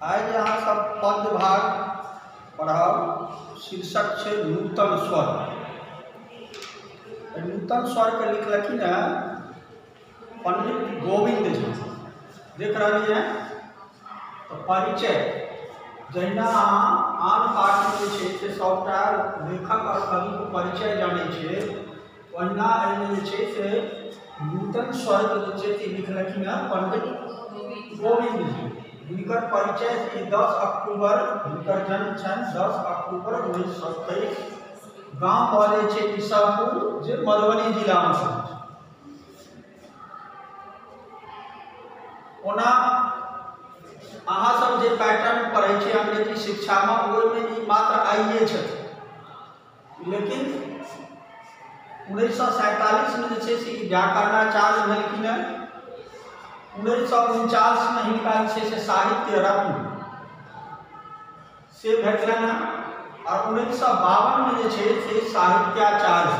आइ जे अहाँ सब पद्य भाग पढ़ब, शीर्षक छै नूतन स्वर। नूतन स्वरके लिखलखिन हेँ पंडित गोविंद झा। देख रहलियै हैं तऽ परिचय जहिना अहाँ आन पाठमे जे छै से सभटा लेखक आओर कविके परिचय जानै छियै, ओहिना एहिमे जे छै से नूतन स्वरके जे छै से लिखलखिन हेँ पंडित गोविंद जी। हिनकर परिचय 10 अक्टूबर हिनकर जन्म छनि 10 अक्टूबर 1923, गाँव भऽ जाइ छै ईसापुर, जे मधुबनी जिलामे छै। ओना अहाँ सब जे पैटर्न पढ़ै छियै अंग्रेजी शिक्षामे, ओहिमे ई मात्र आइए छथिन, लेकिन 1947 मे जे छै से ई व्याकरणाचार्य भेलखिन हेँ। 1949 मे हिनका जे छै से साहित्य रत्न से भेटलनि हेँ, और 1952 मे जे छै से साहित्याचार्य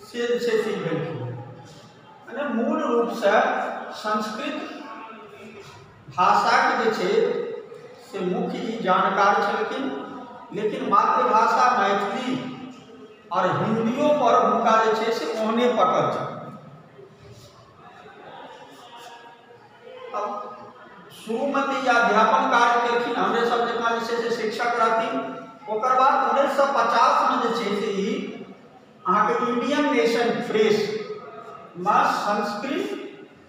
से जे छै से भेलखिन। मने मूल रूपसँ संस्कृत भाषाके जे छै से मुख्य ई जानकार छलखिन, लेकिन मातृभाषा मैथिली और हिंदियो पर हुनका जे छै से ओहने पकड़ छनि। अब शुरूमे तऽ ई अध्यापन कार्य केलखिन, हमरे सब जकाँ जे छै से शिक्षक रहथिन। ओकर बाद 1950 मे जे छै से ई अहाँके इंडियन नेशन प्रेस मे संस्कृत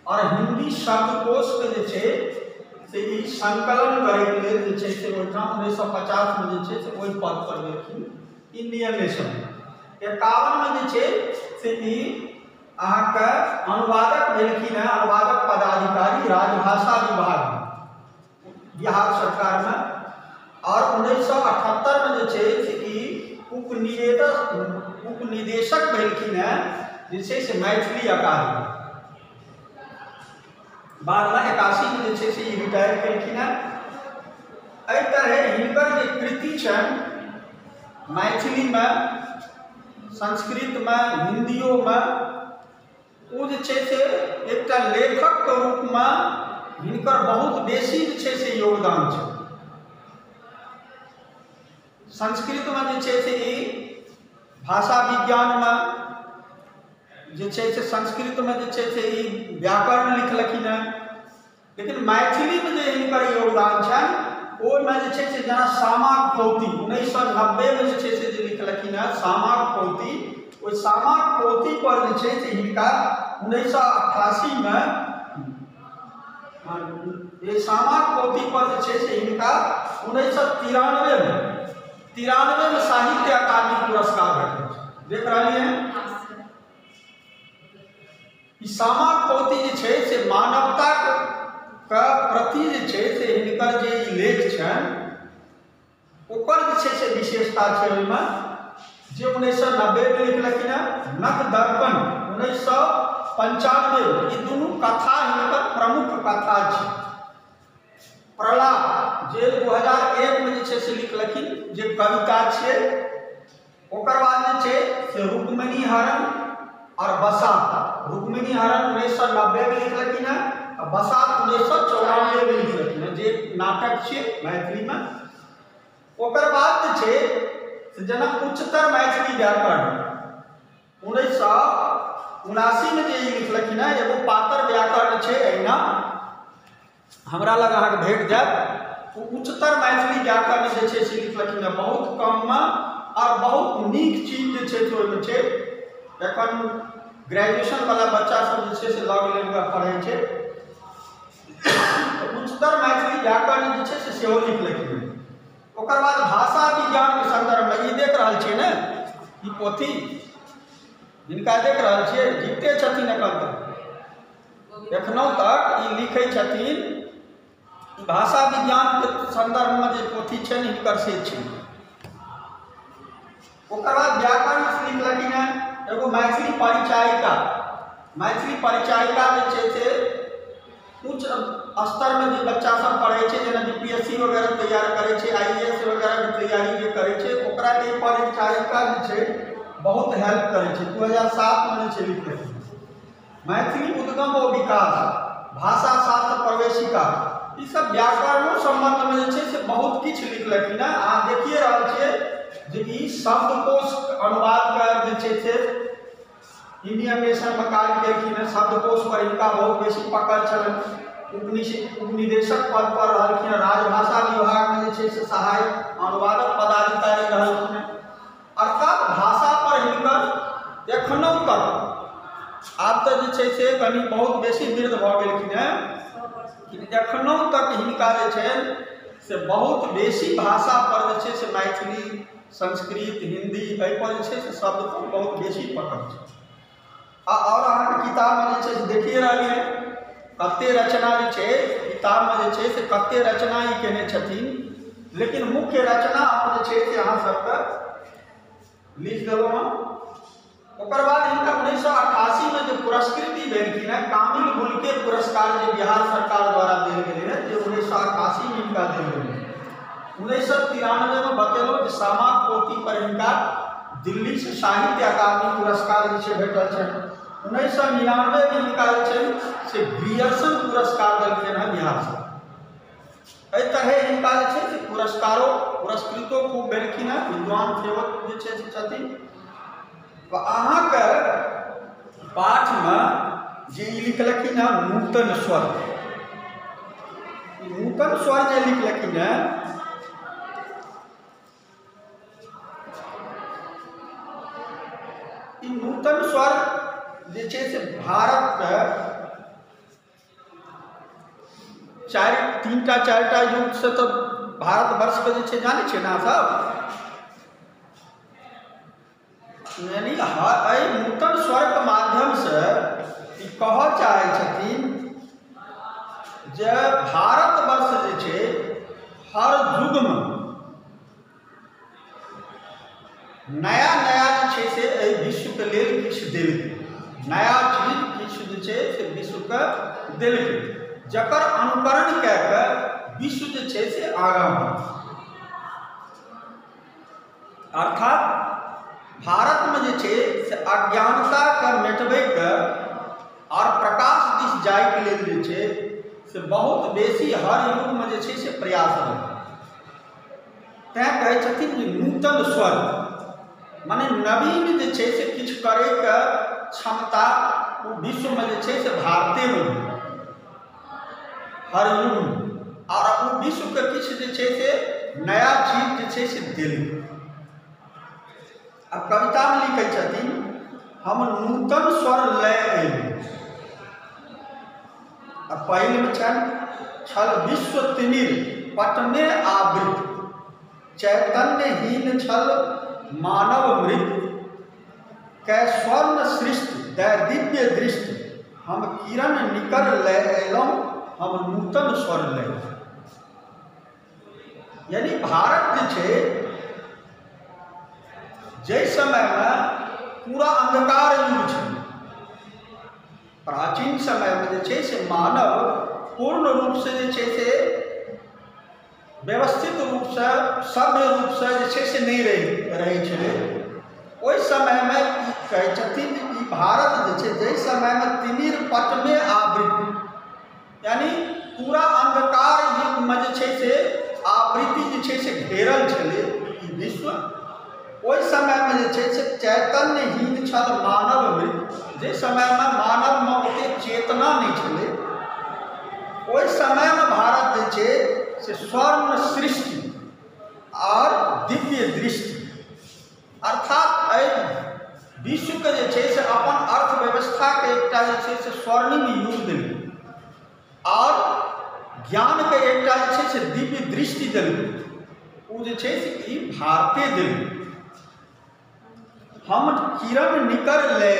और हिंदी शब्दकोशके जे छै से ई संकलन करैके लेल जे छै से ओहिठाम 1950 मे जे छै से ओहि पद पर गेलखिन इंडियन नेशन। 51 मे जे छै से ई अहाँके अनुवादक भेलखिन हेँ, अनुवादक पदाधिकारी राजभाषा विभागमे बिहार सरकारमे। और 1978 मे जे छै से ई उपनिदेशक भेलखिन हेँ जे छै से मैथिली अकादमी। बादमे 81 मे जे छै से ई रिटायर केलखिन हेँ। एहि तरहे हिनकर जे कृति छनि मैथिलीमे, संस्कृतमे, हिन्दियोमे, ओ जे छै से एकटा लेखकके रूपमे हिनकर बहुत बेसी जे छै से योगदान छै। संस्कृतमे जे छै से ई भाषा विज्ञानमे जे छै से संस्कृतमे जे छै से ई व्याकरण लिखलखिन हेँ, लेकिन मैथिलीमे जे हिनकर योगदान छनि ओहिमे जे छै से जेना सामाक पौती 1990 मे जे छै से जे लिखलखिन हेँ सामाक पौती, ओहि सामाक पौती पर जे छै से हिनका 1988 मे सामाक पौती पर जे छै से हिनका 1993 मे साहित्य अकादमी पुरस्कार भेटल छै। देख रहलियै हैं ई सामाक पौती जे छै से मानवताके प्रति जे छै से हिनकर जे ई लेख छनि ओकर जे छै से विशेषता छै ओहिमे, जे 1990 मे लिखलखिन हेँ। नख दर्पण 1995, ई दुनू कथा हिनकर प्रमुख कथा छै। प्रलाप जे 2001 मे जे छै से लिखलखिन, जे कविता छियै। ओकर बाद जे छै से रुक्मिणी हरण और बसात, रुक्मिणी हरण 1990 मे लिखलखिन हेँ आ बसात 1994 मे लिखलखिन हेँ, जे नाटक छियै मैथिलीमे। ओकर बाद जे छै से जेना उच्चतर मैथिली व्याकरण 1979 मे जे ई लिखलखिन हेँ, एगो पातर व्याकरण छै, एहिना हमरा लग अहाँके भेट जायत। ओ उच्चतर मैथिली व्याकरण जे छै से लिखलखिन हेँ बहुत कममे और बहुत नीक चीज जे छै से ओहिमे छै। एखन ग्रेजुएशन वाला बच्चा सब जे छै से लऽ गेलै ओकरा पढ़ै छै। उच्चतर मैथिली व्याकरण जे छै से सेहो लिखलखिन हेँ। ओकर बाद भाषा विज्ञानके सन्दर्भमे ई देख रहल छियै ने, ई पोथी जिनका देख रहल छियै जीविते छथिन एखन तक, एखनहुँ तक ई लिखै छथिन। भाषा विज्ञानके सन्दर्भमे जे पोथी छनि हिनकर से छै। ओकर बाद व्याकरण लिखलखिन हेँ एगो मैथिली परिचायिका। मैथिली परिचायिका जे छै से उच्च स्तरमे जे बच्चा सब पढ़ै छै, जेना BPSC वगैरह तैयार करै छै, IAS वगैरहके तैयारी जे करै छै, ओकरा ई परिचायिका जे छै बहुत हेल्प करै छै। 2007 मे जे छै लिखलखिन मैथिली उद्गम ओ विकास, भाषा शास्त्र प्रवेशिका, ई सब व्याकरणो सम्बन्धमे जे छै से बहुत किछु लिखलखिन हेँ। अहाँ देखिए रहल छियै जे ई शब्दकोश अनुवादके जे छै से इंडियन नेशनमे कार्य केलखिन हेँ। शब्दकोश पर हिनका बहुत बेसी पकड़ छलनि। उपनिदेशक पद पर रहलखिन हेँ। राजभाषा विभागमे जे छै से सहायक अनुवादक पदाधिकारी रहलखिन हेँ। अर्थात भाषा पर हिनकर एखनहु तक, आब तऽ जे छै से कनि बहुत बेसी वृद्ध भऽ गेलखिन हेँ, एखनहु तक हिनका जे छनि से बहुत बेसी भाषा पर जे छै से मैथिली, संस्कृत, हिंदी एहिपर जे छै से शब्द पर बहुत बेसी पकड़ छै। आ आओर अहाँके किताबमे जे छै से देखिए रहलियै कते रचना जे छै किताबमे जे छै से कते रचना ई केने छथिन, लेकिन मुख्य रचना हम जे छै से अहाँ सबके लिख देलहुँ हँ। ओकर बाद हिनका 1988 में जे पुरस्कृति भेलखिन हेँ, कामिल गुलके पुरस्कार जे बिहार सरकार द्वारा देल गेलै हेँ, जे 1988 में हिनका देल गेलै। 1993 में बतेलहुँ जे सामा पोथी पर हिनका दिल्ली से साहित्य अकादमी पुरस्कार जे छै भेटल छनि। 1999 में हिनका जे छै से ग्रियर्सन पुरस्कार देलखिन हेँ बिहार सरकार। एहि तरहे हिनका जे छै से पुरस्कारो पुरस्कृतो खूब भेलखिन हेँ, विद्वान सेहो जे छै से छथिन। तऽ अहाँके पाठमे जे ई लिखलखिन हेँ नूतन स्वर, नूतन स्वर जे लिखलखिन हेँ ई नूतन स्वर जे छै से भारतके तीनटा चारिटा युगसँ तऽ भारतवर्षके जे छै जानै छियै ने अहाँसभ, यानी एहि नूतन स्वरके माध्यमसँ ई कहऽ चाहै छथिन जे भारतवर्ष जे छै हर युगमे नया नया जे छै से एहि विश्वके लेल किछु देलकै, नया चीज किछु जे छै से विश्वके देलकै, जकर अनुकरण कए कऽ विश्व जे छै से आगाँ बढ़ल। अर्थात भारतमे जे छै से अज्ञानताके मिटबैके आओर प्रकाश दिस जाइके लेल जे छै से बहुत बेसी हर युगमे जे छै से प्रयास रहै। तैँ कहै छथिन जे नूतन स्वर माने नवीन जे छै से किछु करैके क्षमता ओ विश्वमे जे छै से भारतेमे हर युगमे, आओर ओ विश्वके किछु जे छै से नया चीज जे छै से देलकै। आ कवितामे लिखै छथिन हम नूतन स्वर लय अयलहुँ। आ पहिलमे छनि छल विश्व तिमिर पटमे आवृत, चैतन्यहीन छल मानव मृत, कै स्वर्ण सृष्टि दै दिव्य दृष्टि, हम किरण निकर लय अयलहुँ, हम नूतन स्वर लय। यानी भारत जे छै जाहि समयमे पूरा अंधकार युग छै, प्राचीन समयमे जे छै से मानव पूर्ण रूपसँ जे छै से व्यवस्थित रूपसँ सभ्य रूपसँ जे छै से नहि रहै छलै। ओहि समयमे ई कहै छथिन जे ई भारत जे छै जाहि समयमे तिमिर पटमे आवृत, यानी पूरा अंधकार युगमे जे छै से आवृत्ति जे छै से घेरल छलै ई विश्व, ओहि समयमे जे छै से चैतन्यहीन छल मानव मृत, जाहि समयमे मानवमे ओतेक चेतना नहि छलै, ओहि समयमे भारत जे छै से स्वर्ण सृष्टि आओर दिव्य दृष्टि, अर्थात एहि विश्वके जे छै से अपन अर्थव्यवस्थाके एकटा जे छै से स्वर्णिम युग देलकै आओर ज्ञानके एकटा जे छै से दिव्य दृष्टि देलकै, ओ जे छै से ई भारते देलकै। हम किरण निकर लय,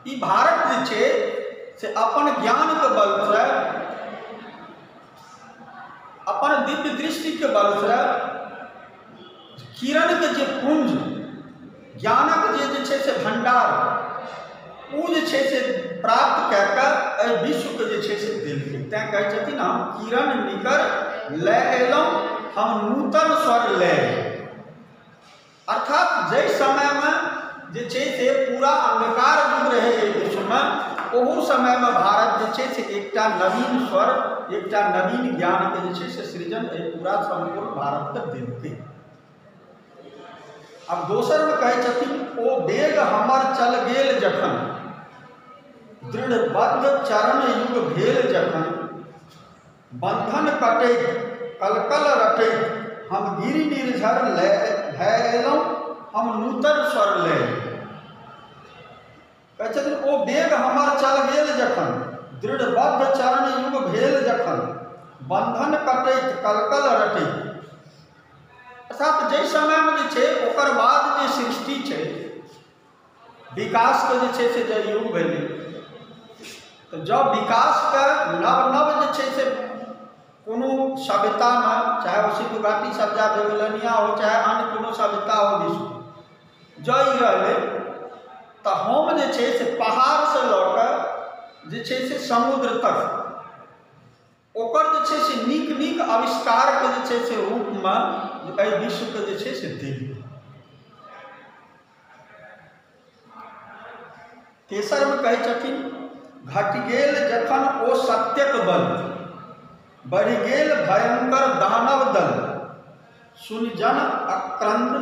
ई भारत जे छै से अपन ज्ञानके बलसँ, अपन दिव्य दृष्टिके बलसँ किरणके जे पुंज, ज्ञानक जे छै से भण्डार, ओ जे छै से प्राप्त कए कऽ एहि विश्वके जे छै से देलकै। तैँ कहै छथिन हम किरण निकर लय अयलहुँ, हम नूतन स्वर लय। अर्थात जाहि समयमे जे छै से पूरा अंधकार युग रहै एहि विश्वमे, ओहू समयमे भारत जे छै से एकटा नवीन स्वर, एकटा नवीन ज्ञानके जे छै से सृजन एहि पूरा सम्पूर्ण भारतके देलकै। आब दोसरमे कहै छथिन ओ वेग हमर चल गेल जखन, दृढ़बद्ध चरण युग भेल जखन, बंधन कटैत कलकल रटैत, हम गिरि निर्झर लय भय अयलहुँ, हम नूतन स्वर लय। कहै छथिन ओ वेग हमर चल गेल जखन, दृढ़बद्ध चरण युग भेल जखन, बंधन कटैत कलकल रटैत। अर्थात जाहि समयमे जे छै ओकर बाद जे सृष्टि छै विकासके जे छै से जे युग भेलै, तऽ जब विकासके नव नव जे छै से कोनो सभ्यतामे, चाहे ओ सिन्धु घाटी सभ्यता बेबीलोनिया हो, चाहे अन्य कोनो सभ्यता हो विश्व, जँ ई रहलै तऽ हम जे छै से पहाड़सँ लऽ कऽ जे छै से समुद्र तक ओकर जे छै से नीक नीक आविष्कारके जे छै से रूपमे एहि विश्वके जे छै से देलियै। तेसरमे कहै छथिन घटि गेल जखन ओ सत्यक बल, बढ़ि गेल भयंकर दानव दल, सुनि जन अक्रन्द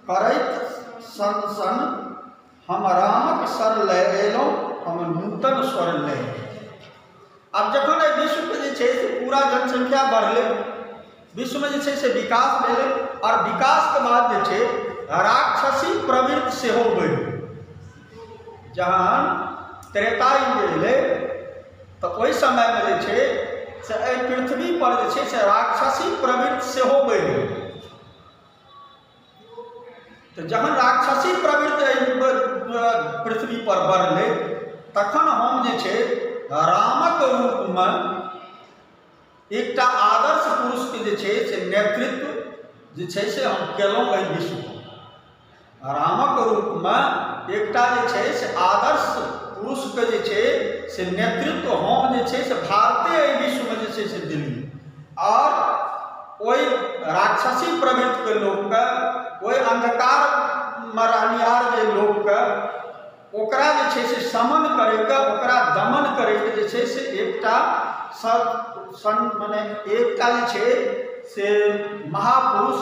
करैत सन सन, हम रामक सर लय अयलहुँ, हम नूतन स्वर लय। आब जखन एहि विश्वके जे छै से पूरा जनसंख्या बढ़लै, विश्वमे जे छै से विकास भेलै, आओर विकासके बाद जे छै राक्षसी प्रवृत्ति सेहो बढ़ि गेलै। जहन त्रेता युग एलै तऽ ओहि समयमे जे छै से एहि पृथ्वी पर जे छै से राक्षसी प्रवृत्ति सेहो बढ़ि गेलै। तऽ जहन राक्षसी प्रवृत्ति एहि पृथ्वी पर बढ़लै तखन हम जे छै रामक रूपमे एकटा आदर्श पुरुषके जे छै से नेतृत्व जे छै से हम केलहुँ एहि विश्वमे। रामक रूपमे एकटा जे छै से आदर्श पुरुषके जे छै से नेतृत्व हम जे छै से भारते एहि विश्वमे जे छै से देलियै। आओर ओहि राक्षसी प्रवृत्तिके लोकके, ओहि अन्धकारमे रहनिहार जे लोकके, ओकरा जे छै से शमन करैके, ओकरा दमन करैके जे छै से एकटा मने एकटा जे छै से महापुरुष,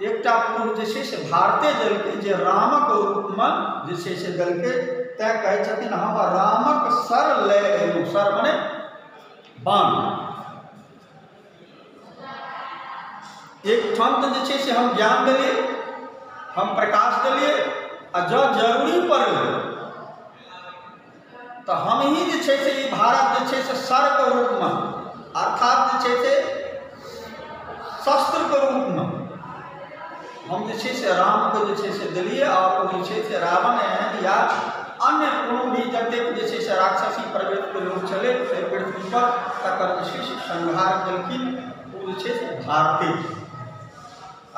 एकटा पुरुष जे छै से भारते देलकै, जे रामक रूपमे जे छै से देलकै। तैँ कहै छथिन हम रामक सर लय अयलहुँ। सर मने बाण। एक ठाम तऽ जे छै से हम ज्ञान देलियै, हम प्रकाश देलियै, आ जँ जरूरी पड़लै तऽ हम ही जे छै से ई भारत जे छै से सरके रूपमे, अर्थात जे छै से शस्त्रके रूपमे हम जे छै से रामके जे छै से देलियै। आओर ओ जे छै से रावण एहन या अन्य कोनो भी जतेक जे छै से राक्षसी प्रवृत्तिके लोक छलै एहि पृथ्वी पर, तकर जे छै से संहार केलखिन ओ जे छै से भारते।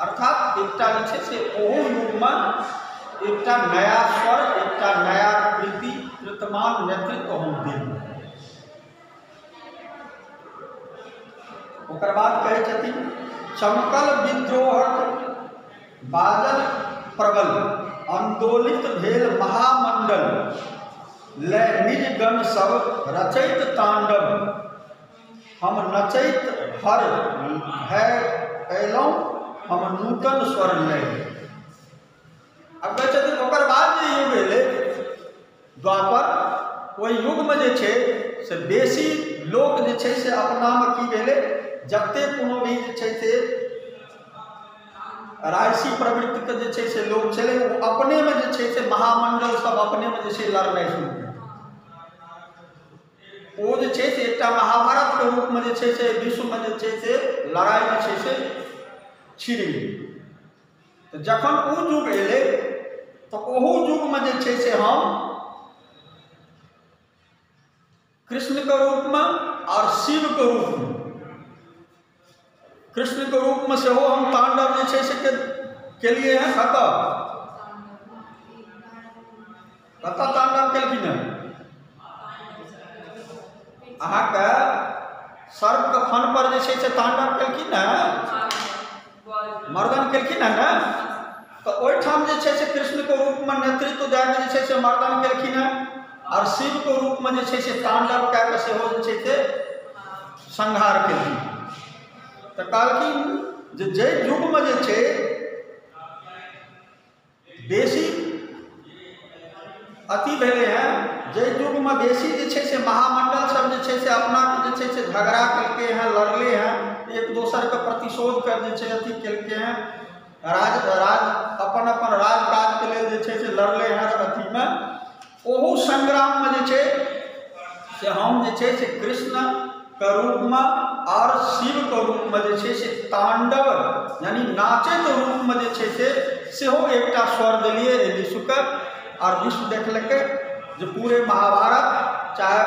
अर्थात एकटा जे छै से ओहो युगमे एकटा नया स्वर, एकटा नया कृति, कृतमान नेतृत्व हम देलियै। ओकर बाद कहै छथिन चमकल विद्रोहक बाजल प्रबल, आन्दोलित भेल महामंडल, लय निज गण सब रचैत तांडव, हम नचैत हर है अयलहुँ, हम नूतन स्वर लय। आब कहै छथिन ओकर बाद जे युग एलै द्वापर, ओहि युगमे जे छै से बेसी लोक जे छै से अपनामे की भेलै, जतेक कोनो भी जे छै से राजसी प्रवृत्तिके जे छै से लोक छलै, ओ अपनेमे जे छै से महामंडल सब अपनेमे जे छै लड़नाइ शुरू केलकै। ओ जे छै से एकटा महाभारतके रूपमे जे छै से विश्वमे जे छै से लड़ाइ जे छै से छिड़ गेलै। तऽ जखन ओ युग एलै तऽ ओहू युगमे जे छै से हम कृष्णके रूपमे आओर शिवके रूपमे, कृष्णके रूपमे सेहो हम तांडव जे छै से केलियै हँ। कतऽ कतऽ तांडव केलखिन हँ? अहाँके सर्पके फन पर जे छै से तांडव केलखिन हँ, मर्दन केलखिन हँ ने। तऽ ओहिठाम जे छै से कृष्णके रूपमे नेतृत्व दए कऽ जे छै से मर्दन केलखिन हँ। आओर शिवके रूपमे जे छै से तांडव कए कऽ सेहो जे छै से संहार केलखिन। तऽ कहलखिन जे जाहि युगमे जे छै बेसी अथी भेलै हँ, जाहि युगमे बेसी जे छै से महामंडल सब जे छै से अपनाके जे छै से झगड़ा केलकै हँ, लड़ले हँ, एक दोसरके प्रतिशोधके जे छै अथी केलकै हँ, राज राज अपन अपन राजकाजके लेल जे छै से लड़ले हँ अथीमे, ओहू संग्राममे जे छै से हम जे छै से कृष्णके रूपमे आओर शिवके रूपमे जे छै से तांडव यानी नाचैत रूपमे जे छै से सेहो एकटा स्वर देलियै एहि विश्वके। आओर विश्व देखलकै जे पूरे महाभारत चाहे